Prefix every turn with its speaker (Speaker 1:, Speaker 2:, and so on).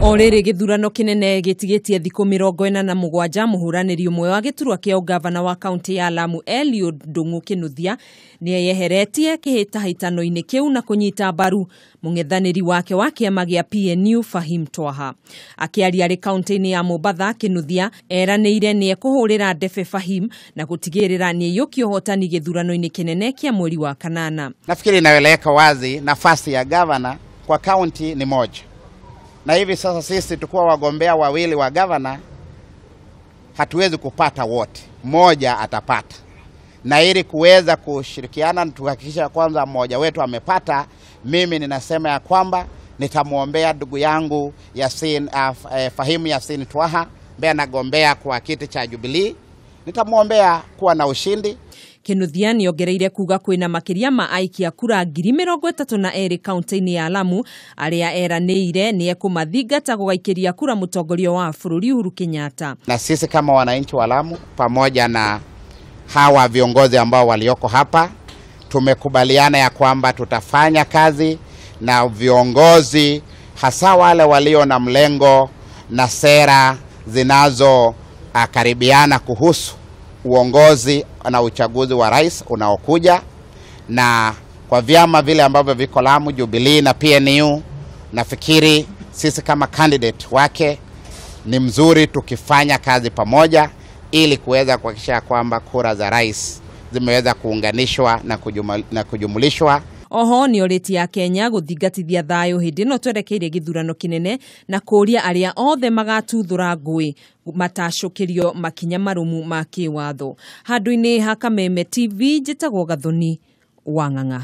Speaker 1: O rĩrĩ gĩthurano kĩnene gĩtigĩtie thikũ 47 mũhũranĩri ũmwe wa gĩturwa kĩa ũgavana wa kaunti ya Lamu Eliud Ndung'u Kinuthia nĩeyeheretie kĩhĩtahĩtano-inĩ kĩu na kũnyita mbaru mũng'ethanĩri wake wa kĩama gĩa PNU Fahim Twaha. Akĩaria arĩ kaunti-inĩ ya Mombatha, Kinuthia eranĩire nĩekũhũrĩra ndebe Fahim na gũtigĩrĩra nĩaiyũkia ũhotani gĩthurano-inĩ kĩnene kĩa mweri wa kanana.
Speaker 2: Nafikiri inaeleweka wazi, nafasi ya gavana kwa kaunti ni moja, na hivi sasa sisi tukuwa wagombea wawili wa gavana hatuwezi kupata wote, mmoja atapata. Na ili kuweza kushirikiana tuhakikisha kwanza mmoja wetu amepata, mimi ninasema ya kwamba nitamwombea ndugu yangu Yasin, Fahimu Yasin Twaha ambaye anagombea kwa kiti cha Jubilee, nitamwombea kuwa na ushindi.
Speaker 1: Kinuthia nĩongereire kuga kwĩna makĩria ma aikia kura 32,000 kaunti-inĩ ya Lamu arĩa eranĩire nĩekũmathingata gũgaikĩria kura mũtongoria wa bũrũri Uhuru Kenyatta.
Speaker 2: Na sisi kama wananchi wa Lamu pamoja na hawa viongozi ambao walioko hapa tumekubaliana ya kwamba tutafanya kazi na viongozi hasa wale walio na mlengo na sera zinazokaribiana kuhusu uongozi na uchaguzi wa rais unaokuja, na kwa vyama vile ambavyo viko Lamu, Jubilee na PNU, nafikiri sisi kama candidate wake ni mzuri tukifanya kazi pamoja ili kuweza kuhakikisha kwamba kura za rais zimeweza kuunganishwa na kujumulishwa.
Speaker 1: Oho nĩorĩtie Akenya gũthingatithia thayũ hĩndĩ ĩno twerekeire gĩthurano kĩnene na kũũria arĩa othe magatuthũra ngũĩ matacũkĩrio makinya marũmu ma kĩwatho. Handũ-inĩ ha Kameme TV njĩtagwo Gathoni wa Ng'ang'a.